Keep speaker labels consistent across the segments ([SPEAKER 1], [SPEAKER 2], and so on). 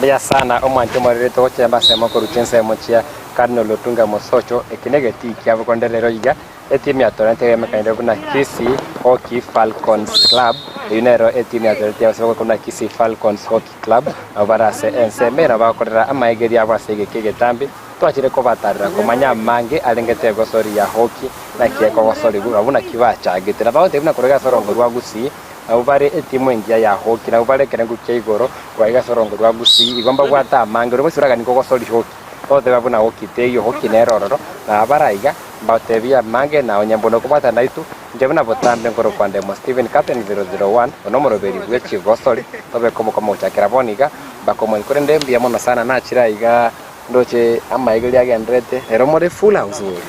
[SPEAKER 1] Mbuya sana omwancho omorere togochemba ase korwa chinsemo chia Cardinal Otunga Mosocho, eke negetii kiabo konde rero iga Etimu ya Toronto egemekanire buna Kisii Hockey Falcons Club. Eyio nero etimu ya Toronto yabasire gokorwa buna Kisii Falcons Hockey Club. Nabo bare ase ensemo eye nabo bagokorera amaegerio abo ase egeka egetambe. Twachire kobatarera komanya amange arengete egosori ya hockey naki ekogosorigwa nabo naki bachagete. Nabo bagotebia buna korwa iga ase orongo rwa Gusii nabo bare etimu engiya ya hockey nabo bare ekerengo kia igoro korwa iga ase orongo rwa Gusii igo mbabwate amange. Ore bonsi oraganie kogosori hockey togoteba buna hockey teiyo hockey nere ororo nabo bare aiga. Mbateebie amange, na onye mbuna okobwatana naitwe, inche buna botambe nkorokwa Ndemo Stephen, Captain 001, one omoroberi bwe chigosori, tobeke omokoma gochakera bono iga, mpaka omoerio. Korende mbuya mono sana nachire aiga ndoche amaiga riria agendererete, rero more full house bori?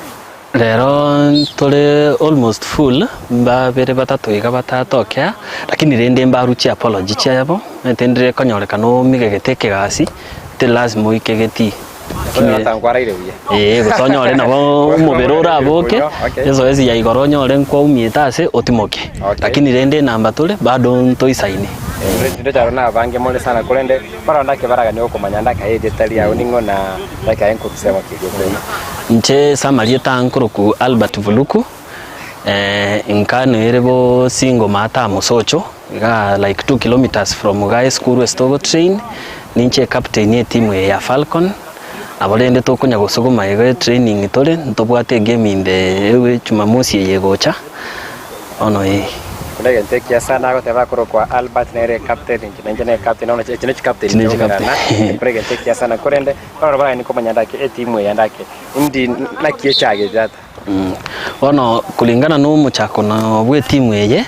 [SPEAKER 2] Rero ntore almost full, mbabere batato iga batatokea, lakini rende mbaruchie apology chiabo, omanyete ndire konyorekana omigegete ekegasi, teri lazima oike getii. Ee, gose onyore nabo omobere oraboke, ezoezi ya igoro onyore nkwaumiete ase otimoke. Lakini rende enamba tore bado ntoisaine.
[SPEAKER 1] Rende na abange more sana korende barabwo ndake baraganie gokomanya ndake aye erieta riao ning'o na ndake aye nkorusemo ki gose.
[SPEAKER 2] Inche ase amarieta aa nkoroku Albert Vuluku, nkano ere bosingo maata mosocho. Igaa like 2 kilometres from igaa esukuru ase togo train, ninche ecaptain ye etimu eye ya Falcon, nabo rende tokonya gosuguma iga etraining tore, ntobwate egame inde ewe jumamosi eye egocha, bono eh.
[SPEAKER 1] Buna egento ekiya sana agoteba akorokwa Albert nere ecaptain, inche nainche ne ecaptain bono echi ne chicaptain
[SPEAKER 2] Echi ne
[SPEAKER 1] chiaomerana,
[SPEAKER 2] chicaptain.
[SPEAKER 1] ekore egento ekiya sana korende barabwo baragende komanya ndake etimu eye ndake indi naki echagete ata.
[SPEAKER 2] Bono kulingana na omochako na bw'etimu eye,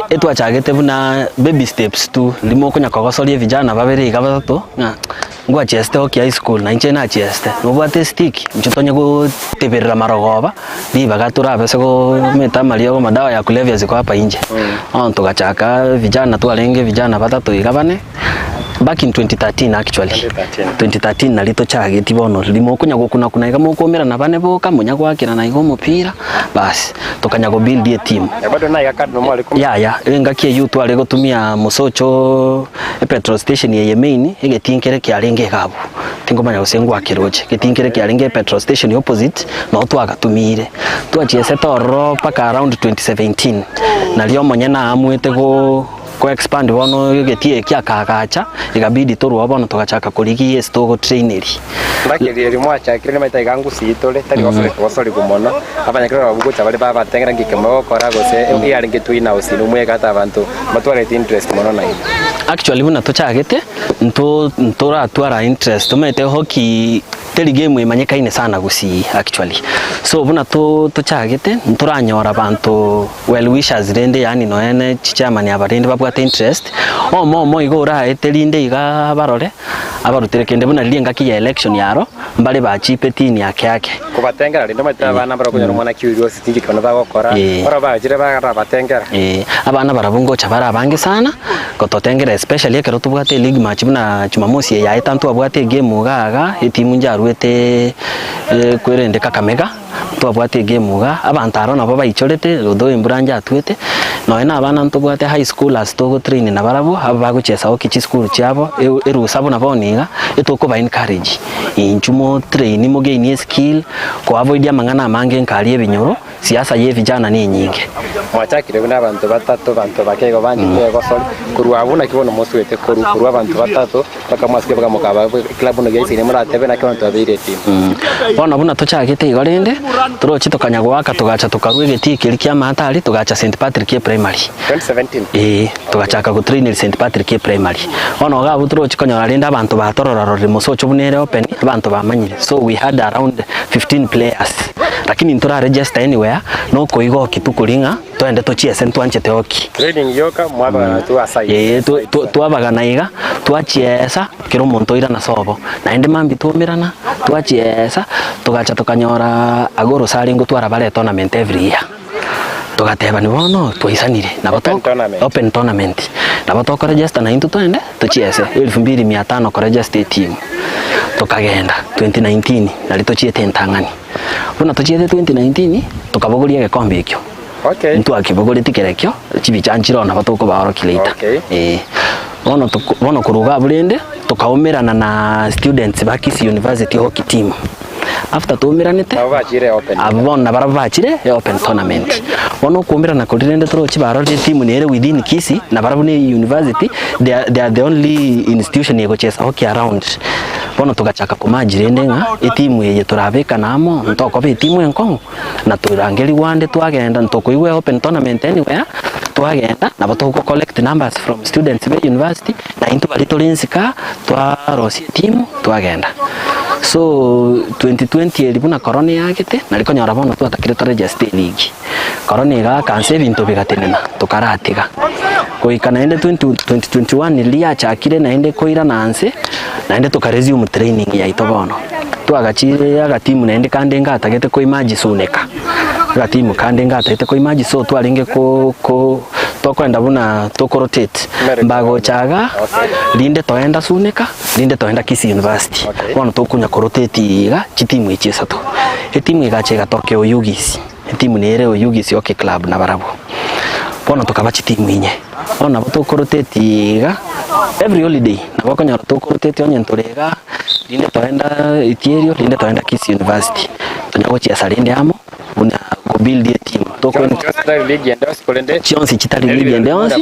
[SPEAKER 2] etwachagete buna baby steps tu, rimo okonya kogosoria vijana babere iga batato ng'a ngwachiesete hockey high school na inche nachiesete, nobwate estick inchuo tonye goteberera marogoba ribaga torabese kometa amariogo madawa ya kulevya ziko hapa inje. Bono togachaka vijana twarenge vijana batato iga bane. Back in 2013 actually.
[SPEAKER 1] 2013.
[SPEAKER 2] 2013 nari tochageti bono riria mokonya gokuna kuna iga mokomerana bane boka monya goakerana iga omopira bas tokanya go build etimu.
[SPEAKER 1] Na bado naye gaka nomware kom
[SPEAKER 2] Yaya engaki eyio tware gotumia mosocho epetrol station eye main egetii nkere kiarenge iga abwo tingomanya gose ngwakeroche egetii nkere kiarenge epetrol station opposite noo twagatumire twachiesete ororo mpaka around 2017 nario omonyene aamuete go Ko expand bono egetii eki akaagacha, ekabidi torwao bono togachaka korigia ase togotraineri.
[SPEAKER 1] Mbakeri erio mwachakire nimaete iga ngusii tore, tari gosorigwa mono, abanyakera barabwo gocha bare babatengera nki kemogokora gose eyarenge twin house inwe mwegate abanto mbatwareti interest mono nainwe.
[SPEAKER 2] Actually buna tochagete, nto ntoratwara interest, omanyete hockey teri game emanyekaine sana gusii actually. So buna to tochagete, ntoranyora abanto. Well wishers rende yaani nonya ne chichairman aba rende babwate interest, omo omo igo oraete rinde iga abarore, abarutere kende buna riria engaki ya election yaro, mbare bachipeti ini ake ake.
[SPEAKER 1] Kobatengera rende omanyete abana mbare okonyora omwana curiosity inki kende bagokora,
[SPEAKER 2] Eh.
[SPEAKER 1] barabwo bachire barabatengera.
[SPEAKER 2] Eh, abana barabwo ngocha bare abange sana, gototengera especially ekero tobwate eleague match buna jumamosi eye yaeta ntwabwate egame iga iga, etimu njaruete kwerende Kakamega. Ntwabwate egame iga, abanto aro nabo baichorete, although embura njatwete, nonya na abana ntobwate high schoolers togo train nabarabwo, aba bagochesa hockey chisukuru chiabo, e- erusa buna bono iga, etokoba encourage, inchuo mo train mo gain eskill, ko avoid amang'ana amange nkaria ebinyoro, siasa ya evijana na enyinge.
[SPEAKER 1] Mwachakire buna abanto batato, banto bake igo banchete egosori, korwa abwo naki bono mosuete korwa korwa abanto batato. Mpaka mwasike mpaka mokaba kila buna giaisire moratebe naki abanto babeire etimu.
[SPEAKER 2] Bono buna tochagete igo rende, toroche tokanya goaka togacha tokarua egetii keria kia amato aria togacha St Patrick eprimary.
[SPEAKER 1] 2017.
[SPEAKER 2] Ee, togachaka gotraineri St Patrick eprimary. Bono iga abwo toroche konyora rende abanto batororarorire mosocho buna ere open, abanto bamanyire. So we had around 15 players. Lakini ntora register anywhere, nokoigokia tu koria ng'a Toende tochiese ntwanchete hoki.
[SPEAKER 1] Training yoka mwabagana tu aside.
[SPEAKER 2] Ee, twa- twa- twabagana iga, twachiesa, kera omonto oirana sobo. Naende mambia twaumerana, twachiesa, togacha tokanyora agwo orosari ngotwara bare etournament every year. Togatebani bono, twaisanire, nabo
[SPEAKER 1] Open
[SPEAKER 2] to
[SPEAKER 1] tournament.
[SPEAKER 2] open tournament. Nabo tokoregister naintwe toende, tochiese, elfu mbili mia tano koregister etimu. Tokagenda, 2019, nari tochiete entang'ani. Buna tochiete 2019, tokabogoria egekombe ekio.
[SPEAKER 1] Okay.
[SPEAKER 2] Ntwakibogoretie kerekio, chibicha nchire oo nabo tokobaorokia later.
[SPEAKER 1] Okay.
[SPEAKER 2] Eh. Bono toko bono korwa iga abwo rende, tokaumerana na students ba Kisii University hockey team. After twaumeranete,
[SPEAKER 1] Nabo bachire open.
[SPEAKER 2] abwo bono nabarabwo bachire e open tournament. Bono okoumerana koria rende toroche barorire etimu nere within Kisii, nabarabwo ne university, they are they are the only institution egochesa hockey around. Bono togachaka komerge rende ng'a etimu eye torabekane amo, ntokoba etimu enkong'u, na torangerigwe ande twagenda ntokoigwa e open tournament anywhere, twagenda nabo togo collect numbers from students be university, na intwe baria tore nsika twarosia etimu twagenda. So 2020 eria buna corona eyagete, nari konyora bono twatakire toregister eleague. Corona egaka nse ebinto bigatenena, tokaratiga. Goika naende 2021 riria yachakire naende koirana nse, naende toka resume training yaito bono. Twagachire agatimu naende kande ngatagete koimerge suneka, agatimu kande ngatagete koimerge so twarenge ko ko tokoenda buna toko rotate, mbagocha igaa, rinde toenda suneka, rinde toenda Kisii University. Bono tokonya korotate iga chitimu echi isato. Etimu egacha egatoka Oyugis. Etimu nere Oyugis Hockey Club nabarabwo. Bono tokaba chitimu inye. Bono nabo tokorotate iga, every holiday nabo okonyora tokorotate onye ntore igaa, rinde toenda Itierio, rinde toenda Kisii University. Tonya gochiesa rende amo, buna kobuild etimu. Tokwen
[SPEAKER 1] Chionsi chitari league ende onsi korende
[SPEAKER 2] chionsi chitari league ende onsi,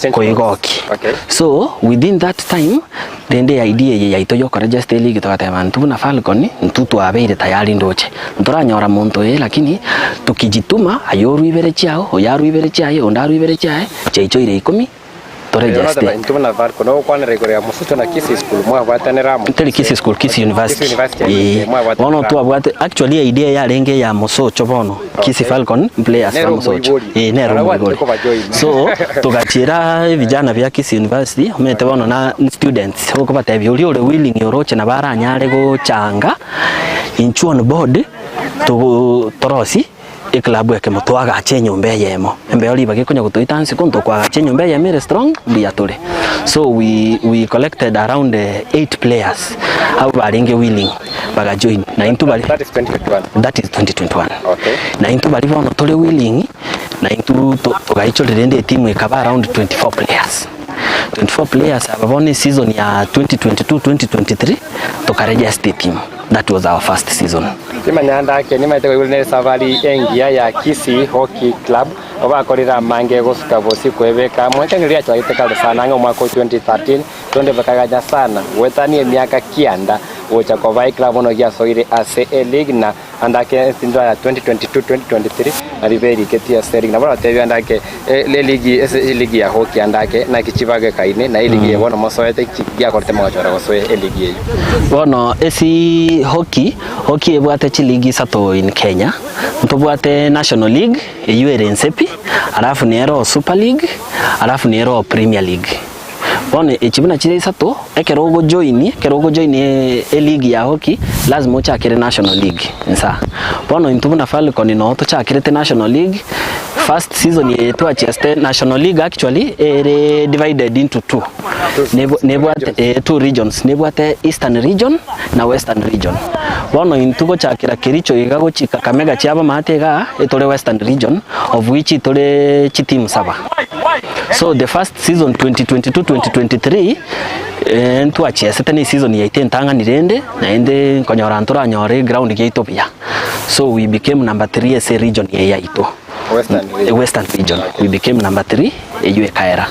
[SPEAKER 2] eh, koigoki.
[SPEAKER 1] Okay.
[SPEAKER 2] So within that time, rende idea eye yaito yokoregister eleague togateba intwe buna Falcon, intwe twabeire tayari ndoche. Ntoranyora monto oye lakini tukijituma aye orwe ibere chiao, oyo arwe ibere chiaye, onde arwe ibere chiaye, chiaichoire ikomi, toregister.
[SPEAKER 1] Intwe buna Falcon ogokwanera igoro ya Musucho na Kisii School mwabwatanera amo.
[SPEAKER 2] Teri Kisii School, Kisii University.
[SPEAKER 1] Kisii University,
[SPEAKER 2] Eh,
[SPEAKER 1] mwabwatanera
[SPEAKER 2] bono
[SPEAKER 1] amo.
[SPEAKER 2] twabwate actually idea yarenge ya Musocho bono Kisii Falcon players
[SPEAKER 1] Nere
[SPEAKER 2] ba Musocho
[SPEAKER 1] omoibori.
[SPEAKER 2] eh nere
[SPEAKER 1] Barabwo
[SPEAKER 2] omoibori
[SPEAKER 1] ate kobajoin.
[SPEAKER 2] so togachira vijana bia Kisii University omanyete bono na students okobatebia oria ore willing oroche nabo aranyare gochanga inchuo on board togo torosie eclub ekemo twagacha enyomba eyemo embeo ribaga ekonya gotoita nsiko ntokwagacha enyomba eyemo ere strong mbuya tore. So we we collected around eight players abwo barenge willing bagajoin na intwe bari
[SPEAKER 1] That is 2021.
[SPEAKER 2] that is 2021
[SPEAKER 1] Okay.
[SPEAKER 2] na intwe bari bono tore willing na intwe to- togaichorera rende etimu ekaba around 24 players 24 players aba bono eseason ya 2022 2023 tokaregister etimu that was our first season.
[SPEAKER 1] Timanya ndake nimaete koigwa ne safari engiya ya Kisii Hockey Club obakorire amange gosuka bosi kwebeka amo ekero riachagete kare sana ang'e omwaka o 2013 tonde bakaganya sana goetania emiaka kianda gocha koba eclub bono giasoire ase eleague na andake ensindwa ya 2022-2023 nari beriketie ase eleague nabo oratebie andake eligi ase eligi ya hockey andake naki chibagekaine na eligi eye bono mosoete ki giakorete mogochora gosoa eligi eyio.
[SPEAKER 2] Bono esi hockey, hockey ebwate chiligi isato in Kenya, ntobwate National League eywo ere inse pi, alafu nero Super League, alafu nero Premier League. Bono echi buna chire isato, ekero ogojoin, ekero ogojoin eleague ya hockey, lazima ochakere National League insaa. Bono intwe buna Falcon noo tochakerete National League, first season eye twacheste National League actually ere divided into two. Nebo nebwate eh, two regions, nebwate Eastern region na Western region. Bono intwe gochakera Kericho iga gochia Kakamega chiaba maate igaa, etore Western region of which tore chiteam saba. So the first season 2022-2023 eh, ntwachiesete ne season yaito entang'ani rende naende nkonyora ntoranyore eground yaito buya. So we became number 3 ase region eye yaito.
[SPEAKER 1] Western region.
[SPEAKER 2] Western region. We became number 3 eywo ekaera.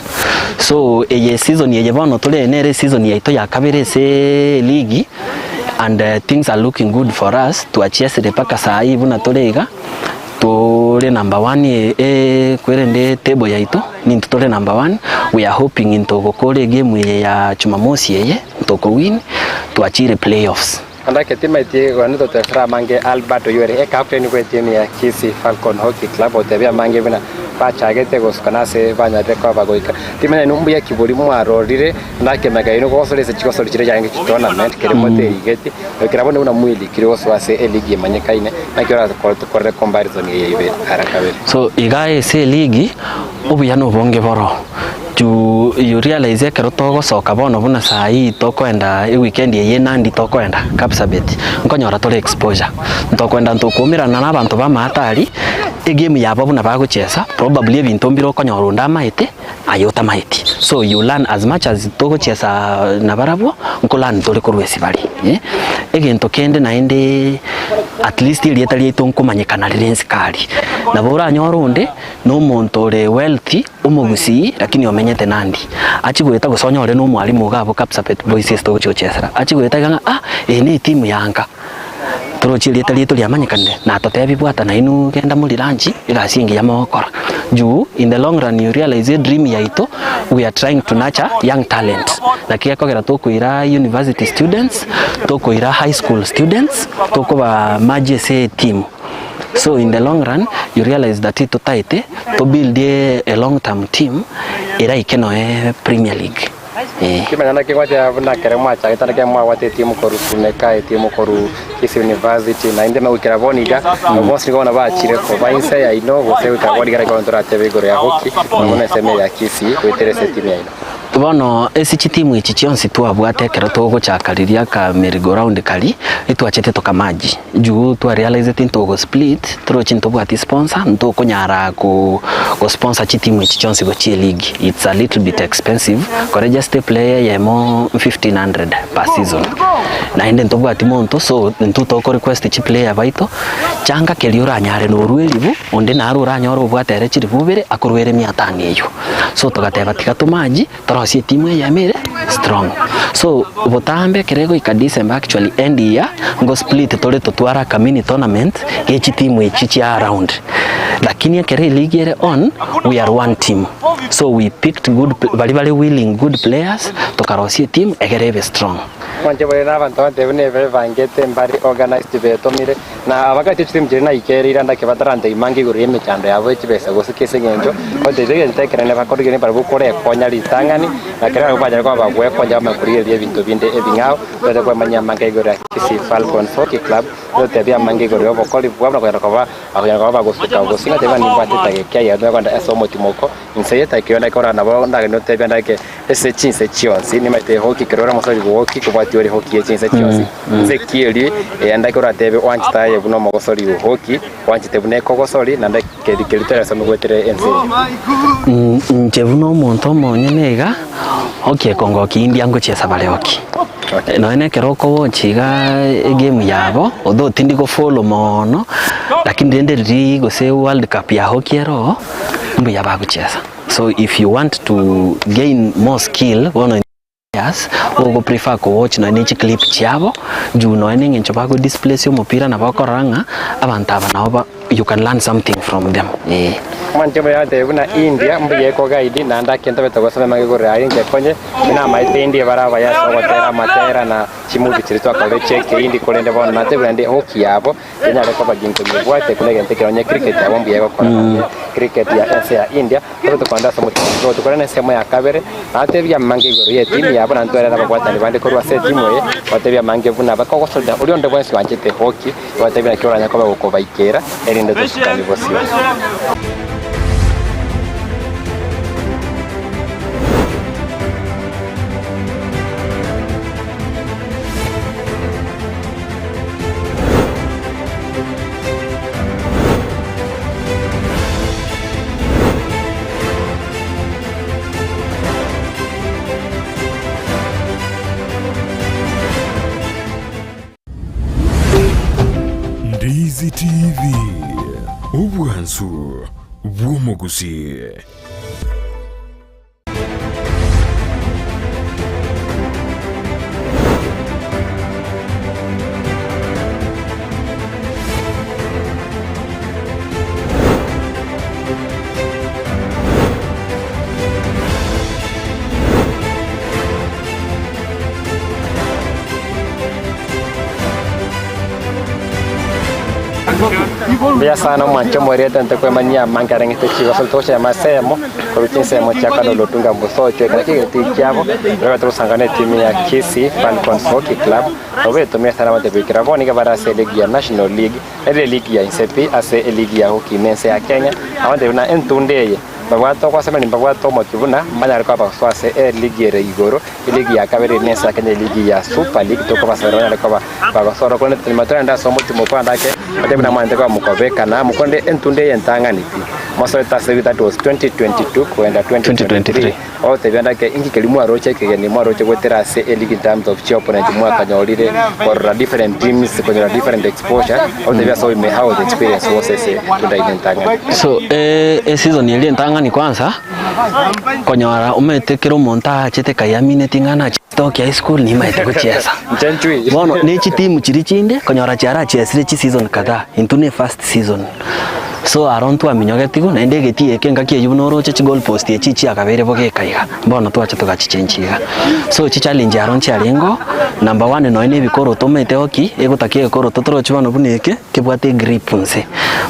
[SPEAKER 2] So eye season eye bono tore nere season yaito ya kabere ase league and uh, things are looking good for us twachiesire mpaka saa hii buna tore iga tore number one eh, kwerende table yaito ninto tore number one we are hoping into gokora egame eye ya Jumamosi eye ntokowin twachire playoffs
[SPEAKER 1] Andake timaiti gone totefera mange Albert Oyore e captain bwe team ya Kisii Falcon Hockey Club otebia mange buna bachagete gosukana ase banyarire koba goika timanya numbuya kibori mwarorire ndake mega ino gosorese chigosori chire jange tournament kere moterigeti ekera bone buna mwili kiri gosoa ase eligi emanyekaine naki ora korere comparison eye ibe haraka
[SPEAKER 2] so iga ase eligi obuya na obonge boro you, you realize ekero togosoka bono buna saa hii tokoenda eweekend eye nandi tokoenda Kapsabet nkonyora tore exposure ntokwenda ntokuumirana na abanto ba mahatari egame yabo buna bagochesa probably ebinto mbire okonyora onde amaete. Aye otamaeti. So you learn as much as togochiesa nabarabwo, nko learn tore korwa ase bare eh. Egento kende naende at least erieta riaito nkomanyekana rire ensike aria. Nabo oranyore onde, na omonto ore wealthy, omogusii, lakini omenyete Nandi. Achie goeta gose onyore na omwalimu iga abwo Kapsabet Boys ase togochia gochesera. Achie goeta iga ng'a ah, eye ne etimu ya nka. Toroche erieta riaito riamanyekanire, natotebi bwata nainwe genda mori lunch, egasi engiya mogokora. Juu in the long run you realize edream yaito we are trying to nurture young talent. Naki gekogera tokoira university students, tokoira high school students, tokoba merge ase eteam. So in the long run you realize that totaete to build a long term team eraike noe premier league. Eh.
[SPEAKER 1] Kimanya naki gwachia buna ekero mwachagete naki mwabwate etimu korwa Suneka, etimu korwa Kisii University, naende goikera bono iga, abwo bonsi nigo bono bachire koba inse yaino gose goikera bono iga naki bono toratebe igoro ya hockey, na bono ensemo eye ya Kisii goetera ase etimu yaino.
[SPEAKER 2] Bono ase chitimu echi chionsi twabwate ekero togochaka riria ka merry go round karia, etwachete tokamerge. Juu twarealizeti ntogo split, toroche ntobwati sponsor, ntokonyara ko sponsor chitimu echi chionsi gochia eleague, it's a little bit expensive, kore just eplayer eyemo 1500 per season. Naende ntobwati monto, so intwe toko request chiplayer baito, changa keria oranyare norue eribu, onde naro oranyore obwate ere chiribu ibere, akoruere mia tano eywo. So togateba tiga tomerge. Torosie etimu eyemo ere strong. So botambe ekero egoika December actually end year, ngo split tore totware aka mini tournament ge chitimu echi chia around. Lakini ekero eligi ere on, we are one team. So we picked good baria bare willing good players, tokarosia etimu egere ebe strong.
[SPEAKER 1] Mwanche bore na abanto bante buna ebebangete mbare organised betomire. Na abagache chitimu chiria naikereire ande ake batarantebia mange igoro y'emechando yabo ye chibesa gose ki ase engencho batebirie egento ekenene bakorigereria mbarabwo korekonya ritang'ani, na kera barabwo banyare koba bagwekonya bamanye korigereria ebinto binde ebing'ao, toete kwemanyia amange igoro ya Kisii Falcons Hockey Club, totebie amange igoro y'obokori bwabo na konyara koba bakonyara koba bagosuka gose ng'a teba nimbwate etageka eye ntoe ase omotimoko. Inse y'etageka eyio ndakora nabo ndagende gotebia ndake ase chinse chionsi, nimanyete hoki ekero ore omosori bw'ohoki kobwatia ore hoki ye chinse chionsi. Inse ki eria eye ndake oratebe oanchete aye buna omogosori o hoki, oanchete buna ekogosori, naende keri keri terasome goetera ense eye.
[SPEAKER 2] Inche buna omonto omonyene iga, hoki ekongokia india ngochiesa bare hoki. Nonya na ekero okowochi iga egame yabo, although tindi go follow mono, lakini rende riria gose world cup ya hoki ere oo, mbuya bagochiesa. So if you want to gain more skill bono yes, ogo prefer ko watch nonya ne chiclip chiabo, juu nonya na eng'encho bago displace omopira nabo okorora ng'a abanto aba nabo ba you can learn something from them eh.
[SPEAKER 1] Mwanche mbuya batebie buna India mbuya ekogaidi naende ake ntobete gosoma emang'ana igoro yaye inche konye namaete India bare abaya ase ogotera amatera na chimovie chiria twakorire chia ekehindi korende bono natebire naende hoki yabo Enyare koba ginto nyebwate buna egento ekero onye cricket yabo mbuya egokora nonye cricket ya ense ya India tobe tokoenda ase omotienyi tokore na ensemo ya kabere batebie amange igoro ye etimu yabo naende twerere ababwatani bande korwa ase etimu eye batebie amange buna bakogosoria oria onde bwensi oanchete hockey batebie naki oranye koba gokobaikera erinde tosukani bosio.
[SPEAKER 3] Ndizi TV, obwansu bw'omogusii.
[SPEAKER 1] Mbuya sana omwanche omorete ntokwemanyia amange areng'ete chigoso togochia amasemo. Korwa chinsemo chia Kalolo Otunga Mbusocho ekero ki'egetii kiabo nigo togosanga n'etimu ya Kisii Falcons Hockey Club nabo betomire sana abanto goikera bono nigo bare ase eligi ya National League ere eligi ya inse pi ase eligi ya hockey ime ense ya Kenya abanto buna entunda eye mbabwate ogosemeria mbabwate omokia buna mbanyare koba bagosoa ase eligi ere igoro eligi ya kabere ime ense ya Kenya eligi ya Super League tokobasabera banyare koba bagosora korende nyuma torende ase omochie mokwo ande ake batebe buna mwanchete koba mokobekana amo korende entunda eye entang'ani pi. Mosoete ase that was 2022 kogenda 2023. Ogotebia ndake inki keria mwaroche ekegeni mwaroche goetera ase eleague in terms of chi opponent mwakanyorire korora different teams konyora different exposure ogotebia ase oime how the experience was ase todaine entang'ani.
[SPEAKER 2] So eseason eria entang'ani kwanza konyora omanyete kera omonto aachete kaiamineti ng'a nachie stock high school nimaete gochiesa.
[SPEAKER 1] Inche nchui.
[SPEAKER 2] Bono ne chitimu chiria chinde konyora chiarachiesire chiseason kadhaa intwe ne first season. So aro ntwaminyogetigwe, naende egetii eke engaki eyio buna oroche chigoal post echi chiakabeire bogeka iga, bono twacha togachichenchia iga. So chichallenge aro nchiarengeo, number one nonya na ebikoroto omanyete hockey, egotaka egekoroto torochi bono buna eke, kebwate egrip nse.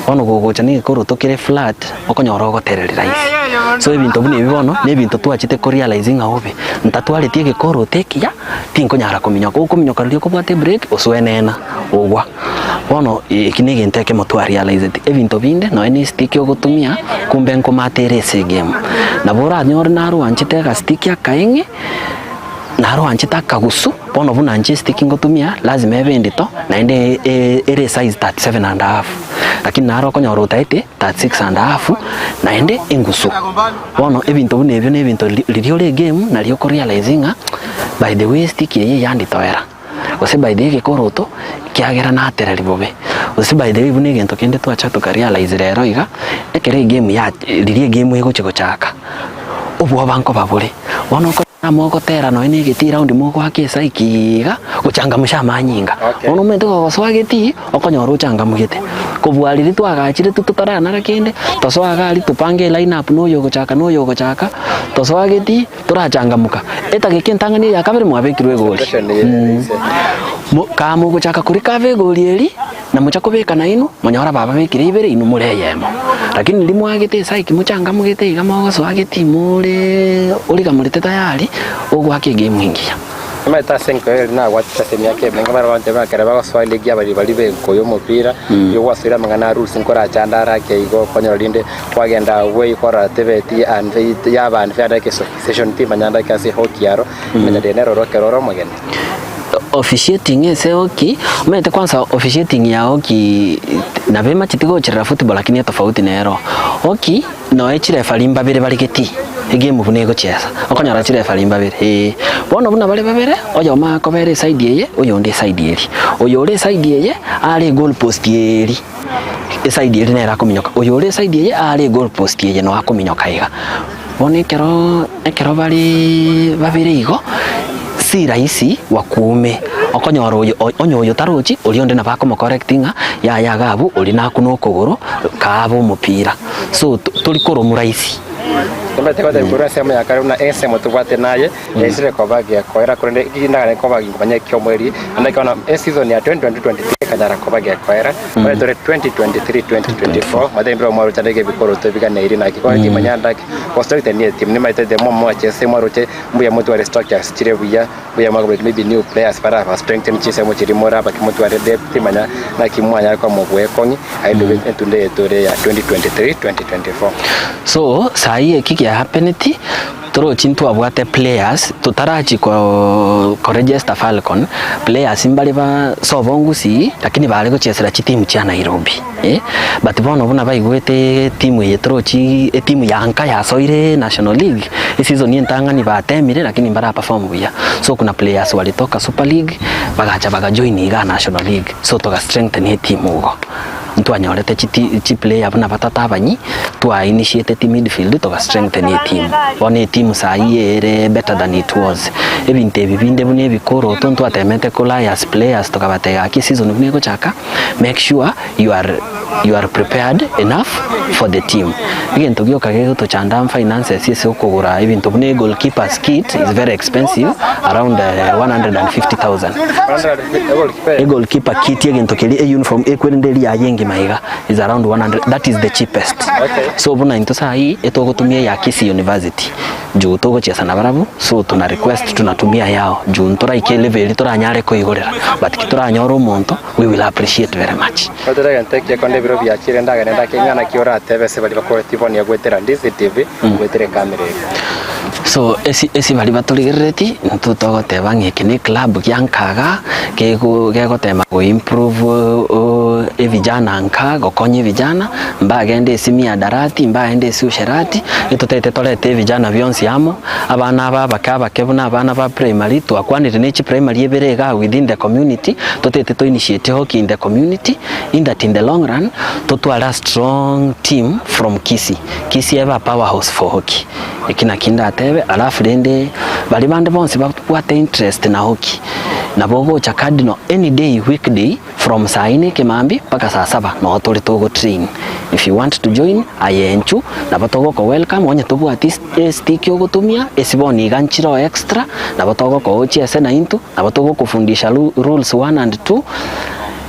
[SPEAKER 2] Bono gogocha na egekoroto kere flat, okonyora ogotereri rahisi. So ebinto buna ebi bono, na ebinto twachete korealize ng'a obe, ntatwareti egekoroto ekiya, tinkonyara kominyoka, okominyoka riria okobwata ebreak, osoenena, ogwa. Bono eki negento ekemo twarealizeti, ebinto binde nonya ne estick ogotumia kumbe nkomata ere ase egame. Nabo oranyore narwanchete agastick akaeng'e, narwanchete akagusu, bono buna inche estick ngotumia lazima ebe endito naende ere esize 37 and a half, lakini naro okonyora otaete 36 and a half naende engusu. Bono ebinto buna ebio na ebinto riria ore egame nario okorealize ng'a by the way estick eye yanditoera. Gose by the way egekoroto kiagera natereri bobe, gose by the way buna egento kende twacha toka realize rero iga, ekero egame ya riria egame egochi gochaka, obwoba nkoba bore, bono okonyora mogotera nonye na egetii round mogoaka esaiki iga, gochangamsha amanyinga.
[SPEAKER 1] Okay.
[SPEAKER 2] Bono omanyete gogosoa getii, okonyora ochangamgete. Kobua riria twagachire tu totaranara kende, tosoa iga aria topange eline up na oyo ogochaka na oyo ogochaka, tosoa getii. Torachangamoka, etageka entang'ani eya kabere mwabekirwe egori. Kaa mogochaka korikava egori eri, na mocha kobeka nainwe, monyore abababekire ibere inwe more eyemo. Lakini riria mwagete esaiki mochangamogete iga mogosoa getii more origamorete tayari, ogoaka egame engiya.
[SPEAKER 1] Omanyete ase enkoyo eria nagwatete ase emiaka emenge, barabwo abanto ekero bagosoa eligi y'abariri baria b'enkoyo y'omopira, nigo gwasoire amang'ana a rules nkorachande are ake igo, okonyora rinde kwagenda agwo korora tebeti yaba unfair like association timanya ndake ase hockey aro, manya rende nere oro ekero ore omogeni.
[SPEAKER 2] Officiating ase hockey, omanyete kwanza officiating ya hockey nabo emacheti gocherera football lakini etofauti nero. Hockey. Noe chirefari mbabere bare getii, egemu buna egochiesa, okonyora chirefari mbabere, ee. Bono buna bare babere, oyomo akobera eside eye, oyonde eside eria. Oyo ore eside eye, are egoal post eria, eside eria nere akominyoka, oyo ore eside eye are egoal post eye noo akominyoka iga. Bono ekeroo ekero bareee babere igo, si rahisi wakuume, okonyora oyo onye oyo tarochi, oria onde nabo akomocorrect ng'a yaya iga abwo, oria nakune okogoro, kaabe omopira. So tori koromwa rahisi.
[SPEAKER 1] Omanyete gotebia korwa ensemo ya kare buna ensemo tobwate naye yaisire koba gekoera korende ndagane koba gikomanya ekiomweri naende bono eseason ya 2022-23 ekanyara koba gekoera bono tore 2023-2024 omanyete mbire omwaroche ndege ebikoroto ebiganeiri naki bono timanya ndaki gostrengthen etimu nimanyete the more mwachese mwaroche mbuya motware structures chire buya. Mbuya mwakobeka maybe new players baraba strengthen chinsemo chiria more abake motware depth manya naki mwanyare koba mobwekong'i aye ndobe entunde eye tore ya 2023 2024.
[SPEAKER 2] So sahi eki kiahapeneti torochi ntwabwate players totarachi ko koregister Falcon players mbare ba sobo ngusii lakini bare gochesera chitimu chia Nairobi eh, but bono buna baigwete etimu eye torochi etimu ya nka yasoire national league Eseason entang'ani batemire lakini mbara perform buya so kuna players walitoka super league bagacha baga join igaa national league so toga strengthen etimu igo. Ntwanyorete chiti chiplayer buna batato abanyi twa initiateti midfield toga strengthen etimu. Bono etimu saii ere better than it was. Ebinto ebi binde buna ebikoroto ntwatemete ko lias players tokabatebia gaki eseason buna egochaka make sure you are you are prepared enough for the team. Egento gioka gegotochanda finances ase okogora ebinto buna egoalkeeper's kit is very expensive around 150,000. Egoalkeeper kit egento keria euniform ekwerende eria yaye engima iga is around 100 that is the cheapest. So buna intwe saii etogotumia eya Kisii University juu togochiesa nabarabwo so tuna request tunatumia yao juu ntoraike elevel eria toranyare koigorera but ki toranyore omonto we will appreciate very much.
[SPEAKER 1] Gotera egento ekiya konde ebiro biachire ndagende ndake ng'a naki oratebe ase baria bakoretie bono goetera Ndizi TV goetera ekamera eye.
[SPEAKER 2] So esi esi baria batorigerereti intwe togoteba ng'a eke ne eclub gia nkaga kego gegotema go improve. Evijana nka gokonya evijana, mbagende ase miadarati, mbagende ase usherati, etotagete torete evijana bionsi amo, abana aba abake abake buna abana ba primary, twakwanire ne chiprimary ebere igaa within the community, totagete to initiate hockey in the community, in that in the long run, totware a strong team from Kisii. Kisii ebe a power house for hockey. Eki naki ndatebe, alafu rende baria bande bonsi babwate interest na hockey, nabo ogocha Cardinal any day weekday from saa ine ekemambia mpaka saa saba noo tore togo train. If you want to join aye inchu nabo togoko welcome onye tobwati estick ogotumia esi bono iga nchire oo extra nabo togokoa ochie ase naintwe nabo togokofundisha rules one and two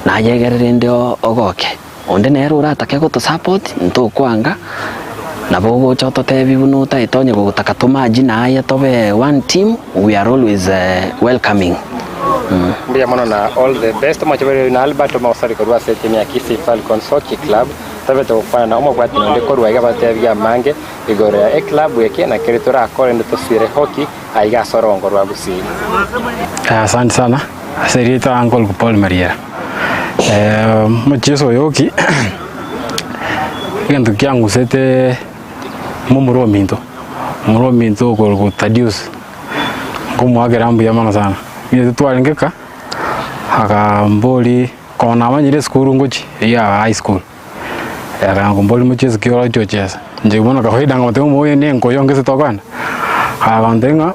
[SPEAKER 2] naye egere rende ogoke. Onde nere oratake gotosupport, ntokwanga, nabo ogocha ototebie buna otagete onye gogotaka tomerge naye tobe one team, we are always welcoming.
[SPEAKER 1] Mbuya mono na all the best. Omochaberi oino Albert Omosori korwa ase etimu ya Kisii Falcons Hockey Club tobete gokwana na omobwati onde korwa iga batebie amange igoro ya eclub eke na keri torakore rende tosire hockey aiga ase orongo rwa Gusii.
[SPEAKER 4] Asante sana ase erieta Uncle Paul Mariera. Omocheso oyo oki egento kiangusete momura ominto, momura ominto okorokwa Thaddeus, nkomoakera mbuya mono sana. Onye twarenge ka, akambori konya namanyire esukuru ngochia eywo ya high school, akamboria mocheso ki oroche gochesa, inche bono kawaida nkamotebia ng'a oyo ne enkoyo ngese tokogenda, agantebia ng'a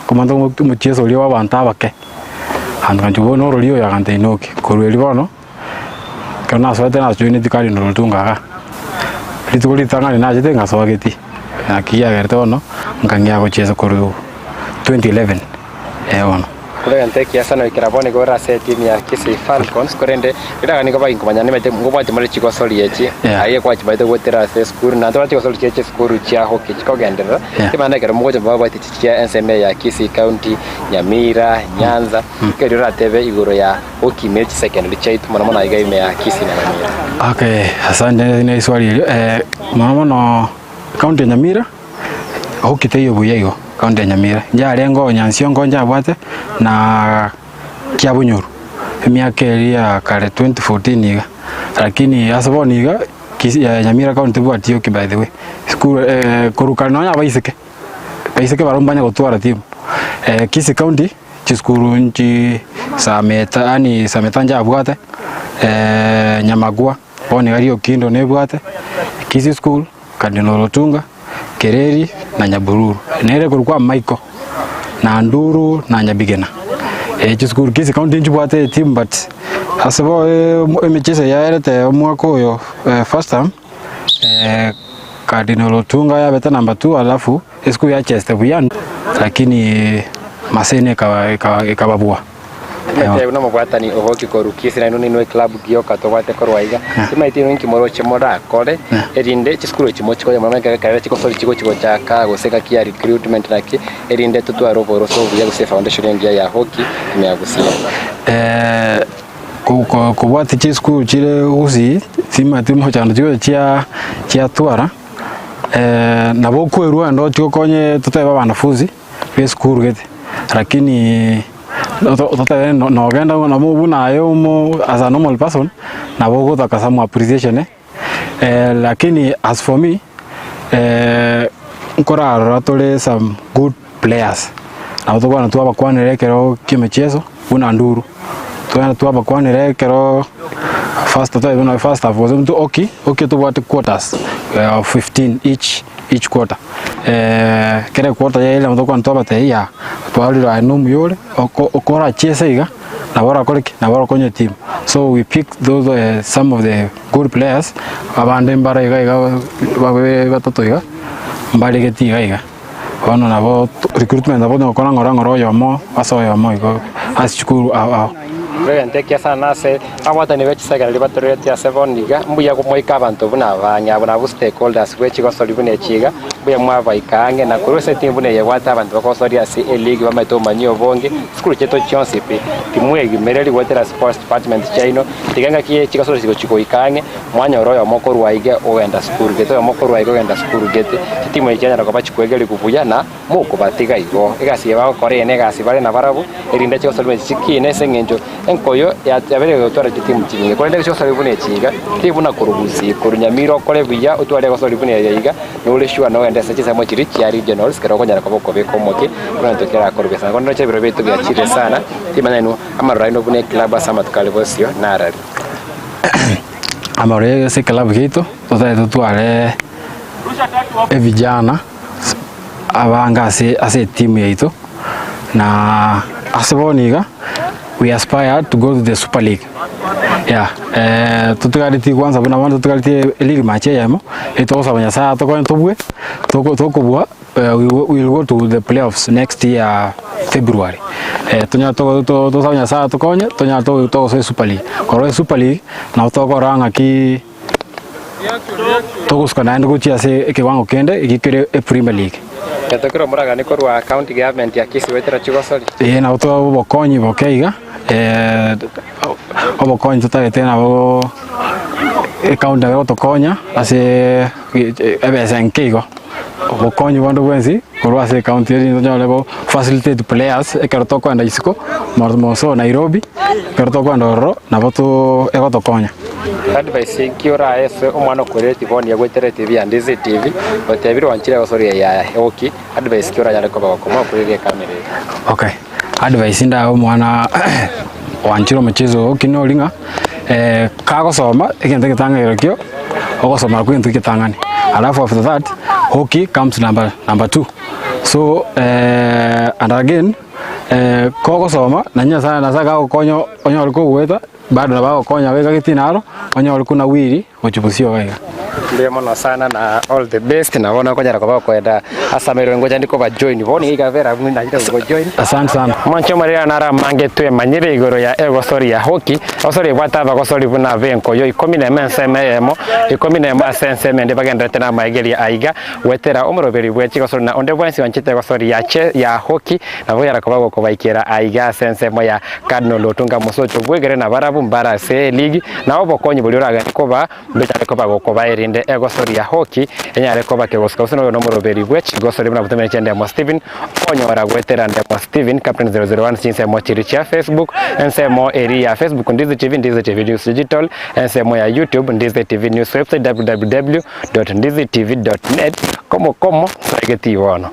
[SPEAKER 4] Komenta omochieso oria bw'abanto abake, abanto baganchia bono orori oyo agantebia inoki, korwa erio bono, ekero nasoete najoineti Cardinal Otunga igaa, rituko ritang'ani nachete ngasoa getii, naki kiagerete bono, nkang'ea gochiesa korwa 2011 eh bono.
[SPEAKER 1] Korwa egento ekiya sana goikera bono igo ore ase etimu ya Kisii Falcons, korende rirorio nigo baginkomanya nimanyete ngobwati more chigosori echi,
[SPEAKER 4] Yeah.
[SPEAKER 1] aye gwachimaete goetera ase esukuru, naende tobwate chigosori chiria chia esukuru chia hockey chikogenderera,
[SPEAKER 4] Yeah.
[SPEAKER 1] timanya ekero mogocha mobabwate chia ensemo eye ya Kisii County, Nyamira, Nyanza, ekero oratebe igoro ya gokimia chisecondary chiaito mono mono aiga ime ya Kisii na Nyamira.
[SPEAKER 4] Okay, asante ne swali erio. Eh, mono mono county ya Nyamira hoki teiyo buya igo county ya Nyamira. Njarenge oo Nyansiongo njabwate na Kiabonyoru emiaka eria ya kare 2014 iga. Lakini ase bono iga Kisii Nyamira county tebwati hoki by the way. School korwa kare nonya abaiseke. Abaiseke barabwo mbanye gotwara timu. Kisii County chisukuru nchi Sameta yaani Sameta nchabwate, Nyamagwa bono iga Riokindo nebwate, Kisii School, Cardinal Otunga, Kereri na Nyabururu. Nere korwa kwa Michael na Nduru na Nyabigena. Chisukuru Kisii County nchibwate etimu but ase bo emicheso yaerete omwaka oyo first term. Cardinal Otunga yabete number 2 alafu esukuru yachesete buya lakini Maseno ekababua.
[SPEAKER 1] Timanyete buna omobwatani ogokia korwa Kisii nainwe ninwe eclub gioka tobwate korwa aiga. Timanyete inwe inki moroche morakore erinde chisukuru echi mochikonye mono ekero ekero chigosori chigochi gochaka gose gaki ya recruitment naki erinde totware oboroso obuya gose efoundation engiya ya hockey ime ya Gusii.
[SPEAKER 4] Kobwatia chisukuru chire gusii chimanyete mochando chigocha chia chiatwara nabo okwerwa naende ochi gokonye totebe abanafunzi ba esukuru gete lakini totebe nogenda nabo buna aye omo as a normal person nabo ogotaka some appreciation lakini as for me nkorarora tore some good players nabo tokwana twabakwanera ekero kia emechieso buna nduru. Twagenda twabakwanera ekero first twabe buna first half gose intwe oki oki tobwate quarters of 15 each each quarter kera equarter yaerire nabo tokwana twabatebia yah twarorire aye na omuya ore oko okorachiese iga nabo orakore ki nabo orakonye etimu. So we pick those some of the good players abande mbare iga iga babere batato iga mbaregeti iga iga. Bono nabo recruitment nabo togokora ng'ora ng'ora oyomo ase oyomo igo ase chikuru ao ao.
[SPEAKER 1] Egento ekiya sana ase abwatani be chisegera riria batoreretie ase bono iga, mbuya gomoika abanto buna abang'e abwo nabwo stakeholders bwe chigosori buna echi iga. Mbuya mwabaika ang'e na korwa ase etimu buna eye ebwate abanto bagosoria ase eleague bamaete obomanyi obonge, chisukuru chiaito chionsi pi timwegimereri goetera sports department chiaino, tiga engaki ye chigasoro chigochi goika ang'e, mwanyora oyomo korwa aiga ogenda sukuru gete, oyomo korwa aiga ogenda sukuru gete, chitimu echi chianyara koba chikwegerigwa buya na mokobatiga igo. Egasi eye bagokora eye negasi bare nabarabwo, erinde chigasoro echi chikine ase eng'encho Enkoyo yabeire gotwara chitimu chinyinge, korende egosori buna echi iga, teri buna korwa Gusii, korwa Nyamira okore buya, otware egosori buna eye iga, nore sure nogende ase chinsemo chiria chia regionals ekero okonyara koba okobeka omokia, buna intwe kerakorwe sana. Bono roche ebiro biaito biachire sana, timanya inwe amaroro aino buna eclub ase amatuko are bosio narari.
[SPEAKER 4] Amaroro ase eclub yaito, totagete totware evijana abange ase ase etimu yaito, na ase bono iga. We aspire to go to the super league yeah totigaretie kwanza buna bono totigaretie eleague match eyemo etogosaba nyasaye atokonye tobue toko tokobua we will go to the playoffs next year February tonyare to to tosabe nyasaye atokonye tonyare to togosoa esuper league korwa esuper league nabo tokorora ng'aki Togosuka naende gochia ase ekewango kende ekio kere epremier league.
[SPEAKER 1] Getokire omoragani korwa county government ya Kisii goetera chigosori.
[SPEAKER 4] Ee nabo twabe obokonyi boke iga, obokonyi totagete nabo ecounty nabo egotokonya ase ebesa enke igo. Obokonyi bonde bwensi korwa ase ecounty erinde tonyore go facilitate players ekero tokoenda isiko moso Nairobi, ekero tokoenda ororo nabo too egotokonya.
[SPEAKER 1] Advice nki orae ase omwana okorire tiboni agoetera etibi ya Ndizi TV otebire wanchire gosoria yaya oki advice ki oranyare koba gokomoa okorire ekamera eye.
[SPEAKER 4] Okay, advice ndae omwana oanchire omochezo oyo oki nori ng'a kagosoma egento egetang'ani kerokio ogosoma nakwo egento egetang'ani alafu after that hockey comes number number two so and again kogosoma na nyasaye nyasaye kagokonya onyore kogoeta Bado nabo agokonya goika getina aro, onyore kunawiri gochia bosio iga iga.
[SPEAKER 1] Mbuya mono sana na all the best na bono okonyara koba okoenda ase amerero ngocha ndi koba join bono iga ikabera abwo nachire gogo join.
[SPEAKER 4] Asante sana.
[SPEAKER 1] Mwanche omoreria naro amange twemanyire igoro ya egosori ya hockey, egosori ebwate abagosori buna abenkoyo ikomi nemo ensemo eyemo, ikomi nemo ase ensemo ende bagendererete namaegeria aiga goetera omoroberi bwe chigosori na onde bwensi oanchete egosori ya che ya hockey nabo onyara koba gokobaikera aiga ase ensemo ya Cardinal Otunga Mosocho bwegere nabarabwo mbare ase eligi, na obokonyi boria oragende koba mbenyare koba gokoba erinde egosori ya hockey enyare koba kegosuka gose noyo nomoroberi bwe chigosori buna botomire chi'Ndemo Stephen okonyora goetera Ndemo Stephen Captain 001 chinsemo chiria chia Facebook ensemo eria ya Facebook Ndizi TV Ndizi TV News Digital ensemo ya YouTube Ndizi TV News Website www.ndizitv.net komo komo ntoegeti bono.